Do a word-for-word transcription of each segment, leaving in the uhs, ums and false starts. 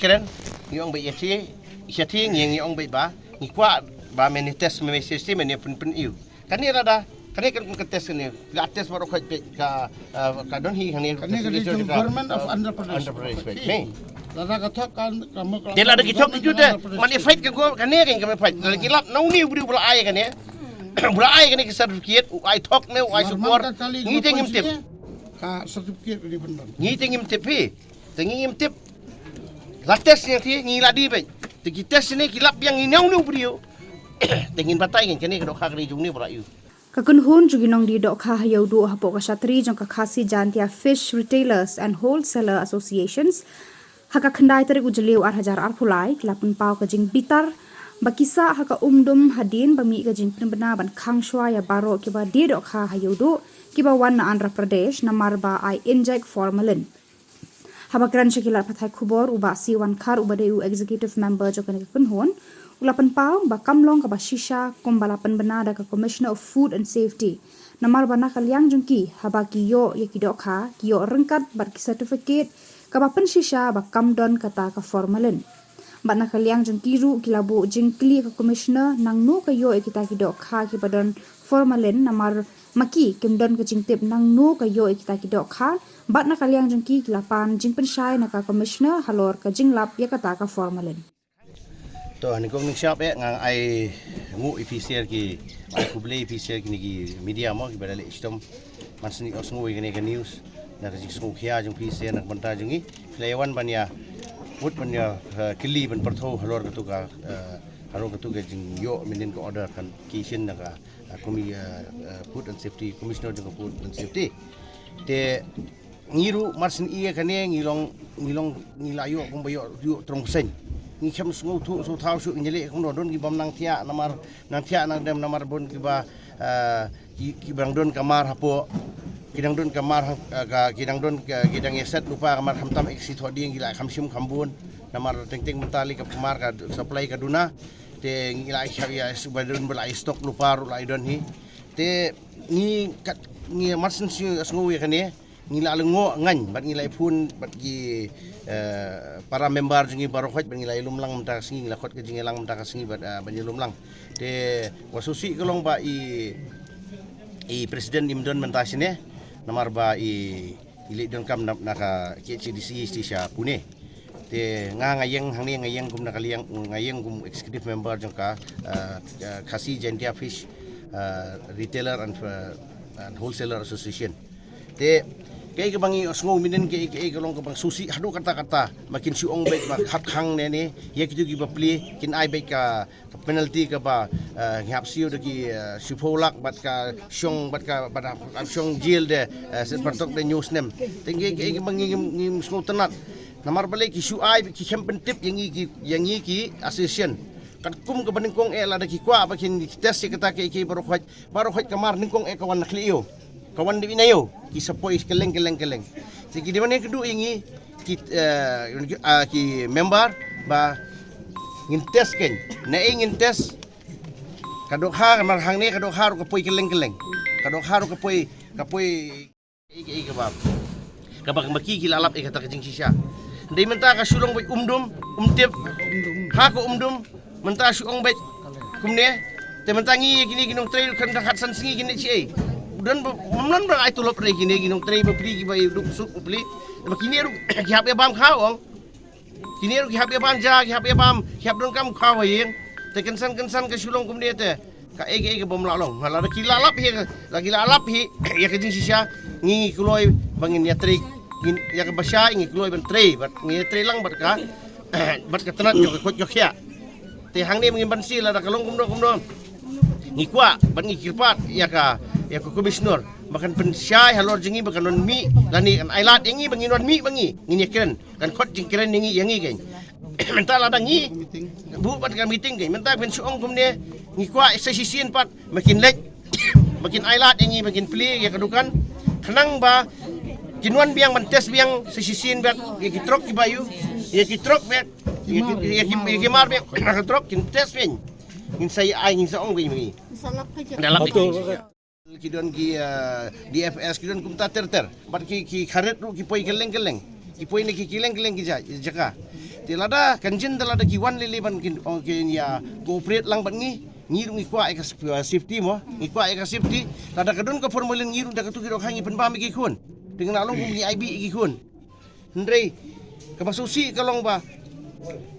Kren, ngi ong beit ïa shi, ïa shi ngi, ngi ong beit ba ngi kwah ba mane test mane safety mane pyn pyn ïa u. Kane lada, kane kan ka test kane, la test baroh khoit beit ka, ah, ka don hi kane. Kane ka jong government of Andhra Pradesh. Andhra Pradesh beit. Lada ka thok kan ka muk. Te lada ki thok ki jute, man i fight ka go kane kan ka fight. Lada ki lap na uni u briew u la ai kane. U la ai kane ki certificate, u ai thok ne, u ai sukor. Ngi te ngim tip. Ka certificate ka di bynta. Ngi te ngim tip hi. Te ngi ngim tip. La test ne te ngi la di beit. Te ki test ne ki lap biang ngi nau nau briew. Te ngin batai ngin kane ka dohkha ka ri jong ne bra ïu. Ka kynhun jong ki nongdie dohkha ha Ïewduh hapoh ka shatri jong ka Khasi Jaintia Fish Retailers and Wholesaler Associations ha ka khyndai tarik u Jylliew ar hajar arphew lai ki la pynpaw ka jingbitar ba ki sah ha ka Umdum hadien ba mih ka jingpynbna ban khang shwa ïa baroh kiba die dohkha ha Ïewduh kiba wan na Andhra Pradesh namar ba ai inject formalin. Haba kren sha ki lad pathai khubor u Bah C Wankhar uba dei u executive member jong kane ka kynhun u la pynpaw ba kam long kaba shisha kumba la pynbna da ka Commissioner of Food and Safety. Namar ba na ka liang jong ki haba ki ïoh ïa ki dohkha ki ïoh ryngkat bad ki certificate kaba pynshisha ba kam don kata ka formalin. Bad na ka liang jong ki ruh ki la buh jingkylli ka Commissioner nangno ka ïoh ïa kita ki dohkha kiba don formalin namar ma ki kim don ka jingtip nangno ka ïoh ïa kita ki dohkha. Bad na ka liang jong ki ki la pan jingpynshai na ka Commissioner halor ka jinglap ïa kata ka formalin. To, nyngkong nyngshap eh nga ai nguh ïa phi sha ki, ai khublei ïa phi sha kine ki media mo kiba la leh shitom. Mar shen ïoh sngew ïa kane ka news na ka jingsngewkhia jong phi sha na ka bynta jong ngi. Phi la ïa wan ban ïa put ban ïa, eh, kylli ban pyrthuh halor katu ka, eh, halor katu ka jingïoh mynnin ka order kan ki shin na ka, eh, kumi, eh, eh, Food and Safety, Commissioner jong ka Food and Safety. Te ngi ruh mar shen ïa kane ngi long, ngi long, ngi la ïoh kumba ïoh, ïoh trong bseiñ. Ngi khlem sngewthuh sngewthaw shuh ngi leh kumno, don ki bym nang thiah namar, nang thiah nang dem namar bun kiba, eh, ki, ki dang don ka mar hapoh, ki dang don ka mar, eh, ka, ki dang don ka, ki dang ïaset lypa ka mar khamtam eh ka shi thohdieng ki la kham shim kham bun. Namar teng teng mynta lei ka mar ka supply ka duna. Te ngi la ïa, ïa, suba don ba la ïa stock lypa ruh la ïa don hi. Te ngi kat, ngi mar shen sngew ïa kane. Ngi la lyngngoh ngaiñ bad ngi la ïa phone bad ki, eh, para member jong ngi baroh khoit bad ngi la ïa lumlang mynta ka sngi, ngi la khot ka jingïalang mynta ka sngi bad, eh, bad ïa lumlang. Te wa sngewsih ka long ba i, i president im don mynta shane namar ba i, i leit donkam na, na ka K H A D C sha Pune. Te nga, nga ïeng hangne, nga ïeng kum na ka liang, nga ïeng kum executive member jong ka, eh, eh, Khasi Jaintia Fish, eh, Retailer and, eh, and Wholesaler Association. Te kaei kaba ngi sngew mynnin, kaei, kaei ka long kaba sngewsih haduh katta katta, ma kin shu ong beit ba khap khang ne ne ïa kitu kiba plie, kin ai beit ka, ka penalty kaba, eh, ngi hap siew da ki, eh, shiphew lak bad ka shong, bad ka, bad ka shong jail de, eh, shen partok de hynñiew snem. Te kaei, kaei kaba ngi, ngi, ngi sngewtynnat. Namar balei ki shu ai ki khlem pyntip ïa ngi ki, ïa ngi ki association. Katkum kaba nyngkong eh lada ki kwah ba kin test ïa kata kaei kaei baroh khoit. Baroh khoit ka mar nyngkong eh ka wan na khlieh ïew. Ka wan dep ïa na ïew. Ki sa poi kylleng kylleng kylleng. Te ki dei ban ïakynduh ïa ngi ki, eh, ah, ki member ba ngin test kein. Naei ngin test. Ka dohkha mar hangne ka dohkha ruh ka poi kylleng kylleng. Ka dohkha ruh ka poi, ka poi Ei, ei, kaba, kaba, kaba ki, ki la lap, eh, kata ka jingshisha. Dei mynta ka shu long beit Umdum, Umtip. Ha ka Umdum mynta shu ong beit kumne. Te mynta ngi kine ki nongtrei kan da khatsan sngi kine chi ei. Don ba, ym don ba ai tulop re kine ki nongtrei bapli kiba ïa duk suk bapli. Ba kine ruh ki hap ïa bam khaw ong. Kine ruh ki hap ïa bam ja, ki hap ïa bam, ki hap donkam khaw ha ïing. Te kynsan kynsan ka shu long kumne te. Kaei kaei ka bym lah long. Lada ki la lap hi, lada ki la lap hi ïa ka jingshisha, ngi, ngi kloi ba ngin ïatrei, ngin ïa kaba shai ngi kloi ban trei, bad ngi ïatrei lang bad ka, bad ka tnat jong ka koit ka khiah. Te hangne ngim banse lada ka long kumno kumno. Ngi kwah bad ngi kyrpad ïa ka, ïa ka commissioner ba kan pynshai halor jong ngi ba kan wan mih lane kan ai lad ïa ngi ba ngin wan mih ba ngi, ngin ïakren. Kan khot jingkren ïa ngi, ïa ngi kein. Mynta lada ngi buh pat ka meeting kein, mynta phin shu ong kumne, ngi kwah sa shisien pat ba kin leit, ba kin ai lad ïa ngi ba kin plie ïa ka dukan. Khnang ba kin wan biang ban test biang sa shisien bad ïa ki trok kiba ïoh, ïa ki trok bad ïa ki, ïa ki, ïa ki mar bad ka trok kin test biang. Ngin sa ïa ai, ngin sa ong kein ïa ngi. Da lap ïa ki. Ki don ki, eh, D F S ki don kumta ter ter. Bad ki, ki kharit ruh ki poi kylleng kylleng. Ki poi na ki kylleng kylleng ki ja-, jaka. Te lada kan jin da lada ki wan lili ban kin, ong kin ïa cooperate lang bad ngi, ngi ruh ngi kwah ïa ka saf-, uh, safety mo, ngi kwah ïa ka safety. Lada ka don ka formalin ngi ruh da katu ki dohkha ngi pynbam ïa ki khun. Te nga la long kum ngi ai bih ïa ki khun. Hynrei kaba sngewsih ka long ba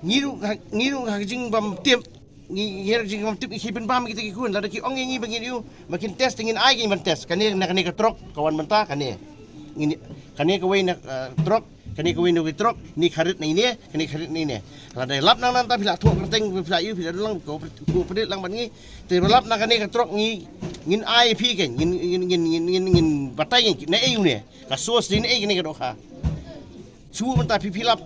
ngi ruh ha, ngi ruh ha ka jingbymtip, ngi, ngi ruh ha ka jingbymtip ngi pynbam ïa kita ki khun. Lada ki ong ïa ngi ba ngin ïoh ba kin test, te ngin ai ïa ngi ban test. Kane na kane ka trok ka wan mynta kane. Ngin, kane kawei na, uh, trok, kane kawei na kawei trok, ne kharit na ine, kane kharit na ine. Lada lap nang nangta phi la thoh kyrteng, phi la ïoh, phi la dulang, ko, ko pdit lang bad ngi. Te lap na kane ka trok ngi, ngin ai phi kein, ngin, ngin, ngin batai kein na ei une. Ka source dei na ei kane ka dohkha. Shu mynta phi, phi lap,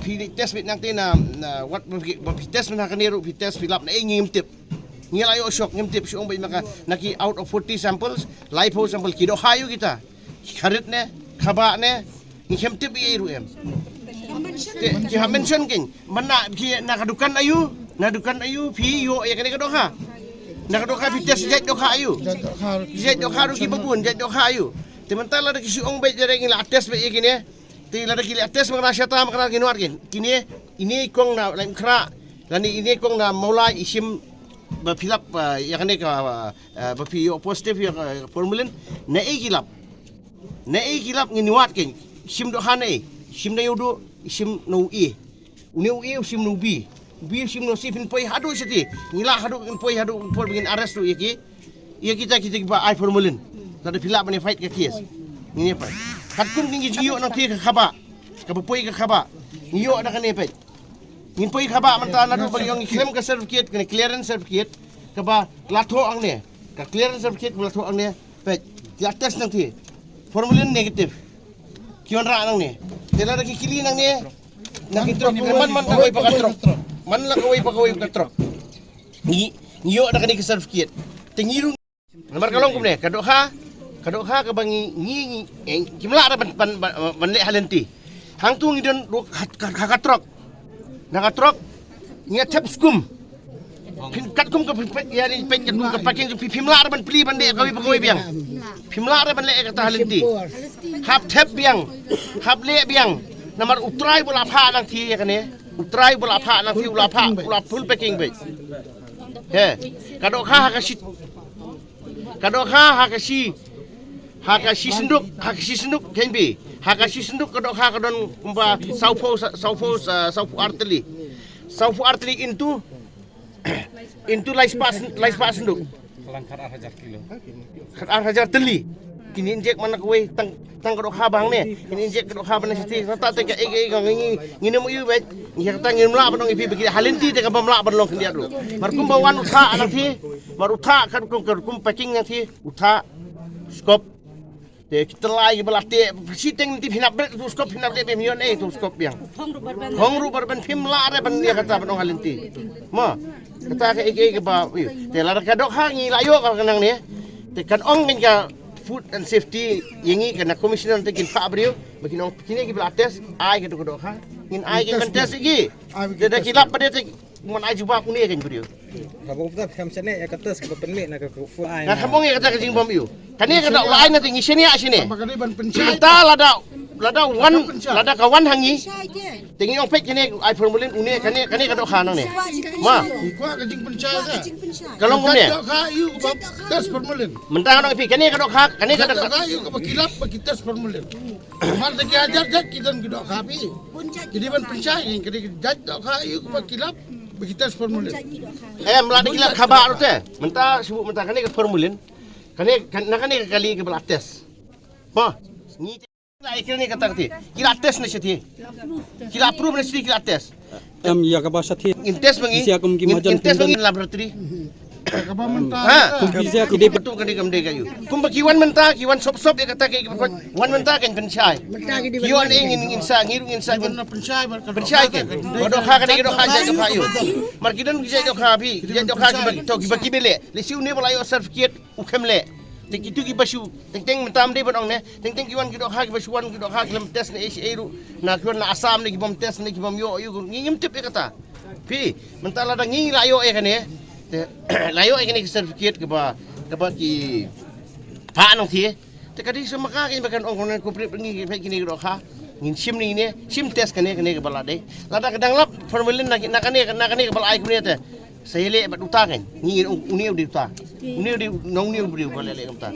phi test beit nangte na, na wat ba phi, ba phi test mynta kane ruh phi test phi lap na ei ngim tip. Ngi la ïoh shock ngim tip, shu ong beit ma ka na ki out of forty samples, laiphew sample ki dohkha ïoh kita. Ki kharit ne, khabah ne, ngi khlem tip ei ruh em. Te ki ha mention kein, man na ki na ka dukan aïu, na dukan aïu phi ïoh ïa kane ka dohkha. Na ka dohkha phi test jait dohkha aïu. Jait dohkha ruh ki babun, jait dohkha aïu. Te mynta lada ki shu ong beit jare ngi la test beit ïa kine. Te lada ki la test ma ka na shata ma ka na ki nuar kein. Kine, ine i kong na Laitumkhrah, lane ine i kong na Mawlai i shim ba phi lap, uh, ïa kane ka, uh, ba phi ïoh positive ïa ka formalin. Na ei ki lap. Na ei ki lap ngin wad kein. Shim dohkha na ei. Shim na ïoh duh, shim na u e. Une u e u shim na u b. U b u shim na u c phin poi haduh shati. Ngi lah haduh ngin poi haduh ngin poi ngin arrest ruh ïa ki. Ïa kita kita kiba ai formalin. Lada phi lah ban fight ka case. Ngin ïa peit. Katkum ngi ïoh nangta ka khabah. Kaba poi ka khabah. Ngi ïoh na kane peit. Ngin poi khabah mynta naduh ba ngi ong ngi khlem ka certificate, kane clearance certificate. Kaba la thoh hangne. Ka clearance certificate kaba la thoh hangne. Peit. Ki la test nangta. Formalin negative. Ki wanrah nangne. Te lada ki kylli nangne. Na ki trok man man kawei pa ka trok. Man la kawei pa kawei pa ka trok. Ngi, ngi ïoh da kane ka certificate. Te ngi ruh namar ka long kumne, ka dohkha, ka dohkha kaba ngi, ngi, ngi, eh, kim lah da ban, ban, ban, ban leh ha lynti. Hangtu ngi don ruh ha, ha, ha ka trok. Na ka trok ngi ïa thep skum. Phin katkum ka phin peit ïa ri peit katkum ka parking phi, phim lah da ban plie ban leh kawei pa kawei biang. Phim lah da ban leh kata ha lynti. Hap thep biang. Hap leh biang. Namar U Trai u la phah nangta ïa kane. U Trai u la phah nangta u la phah, u la full packing beit. He, ka dohkha ha ka shi, ka dohkha ha ka shi, ha ka shi synduk, ha ka shi synduk, kein bi. Ha ka shi synduk ka dohkha ka don kumba sawphew, sa-, sawphew, sa-, sawphew ar tylli. Sawphew ar tylli into, into laispah syn-, laispah synduk. Khalang khat ar hajar kilo. Khat ar hajar tylli. Kin inject man la kawei tang, tang ka dohkha ba hangne. Kin inject ka dohkha ba na shati. Nangta te ka ei, ei, ka ngi, ngi, ngin ym ïoh beit. Ngi kata ngim lah ban ong ïa phi ba ki ha lynti te kaba ym lah ban long khyndiat ruh. Mar kumba wan u thah nangta. Mar u thah katkum, katkum packing nangta. U thah. Skop. Te ki tylli kiba la teh, shiteng nangta phin hap bret tu skop, phin hap leh beit, phin ïoh ne tu skop biang. Hong ruh bar ban phim lah re ban ïa kata ban ong ha lynti. Mo, kata ka ei ei kaba, ïoh. Te lada ka dohkha ngi la ïoh ka nangne. Te kan ong ngin ka food and safety ïa ngi ka na commissioner te kin phah briew, ba kin ong kine kiba la test, ai ka tu ka dohkha. Ngin ai kin ban test ïa ki. Te da ki lap ba de te man ai jubab une kan briew. Haba u bda phim shane ïa ka test kaba pynmih na ka food. Nga kham ong ïa kata ka jingbym ïoh. Kane ka da u la ai na te ngi shane ïa shane. Ba ka dei ban pynshai. Mynta lada, lada wan, lada ka wan ha ngi. Te ngi ong peit kane ai formalin une kane, kane ka dohkha nangne. Ma. Ngi kwah ka jingpynshai ka. Ka long kumne. Dohkha ïoh kaba test formalin. Mynta nga ong phi kane ka dohkha, kane ka dohkha. Dohkha ïoh kaba ki lap ba ki test formalin. Mar da ki hajar jait ki don ki dohkha phi. Ki dei ban pynshai, ki dei jait dohkha ïoh kaba ki lap. Ba ki test formalin. Em, la da ki la khabah ruh te. Mynta shu mynta kane ka formalin. Kane, kan, na kane ka kali kaba la test. Mo. Ngi te la ai kane kata kati. Ki la test na shati. Ki la approve na shati ki la test. Em, ïa kaba shati. Ngin test ma ngi. Sia kum ki ngin, majan ngin test ma ngi laboratory. Kaba mynta. Ha? Kum ki sia ki dei. Patu kane kam dei ka ïoh. Kumba ki wan mynta, ki wan sop sop ïa kata ki wan mynta kan pynshai. Ki wan eh ngin, ngin sa, ngin, ngin sa. Pynshai kan. Ba dohkha kane ki dohkha jait dohkha ïoh. Mar ki don ki jait dohkha phi, ki jait dohkha kiba, to kiba ki bele. Lehse une ba la ïoh certificate u khlem leh. Te kitu kiba shu, teng teng mynta ym dei ban ong ne. Teng teng ki wan ki dohkha kiba shu wan ki dohkha khlem test ne ei ei ruh. Na ki wan na Assam ne kibym test ne kibym ïoh ïoh ngi ngim tip ïa kata. Phi, mynta lada ngi la ïoh ïa kane. Te la ïoh ïa kane ki certificate kaba, kaba ki phah nangta. Te ka dei sa ma ka kane ba kan ong kane cooperate ngi peit kine ki dohkha. Ngin shim ni ne, shim test kane kane ka ba la dei. Lada ka dang lap formalin na na kane na kane ka ba la ai kumne te. Sa ïaleh bad uta kan. Ngin ong une u dei uta. Une u dei nong une u briew ba la leh kumta.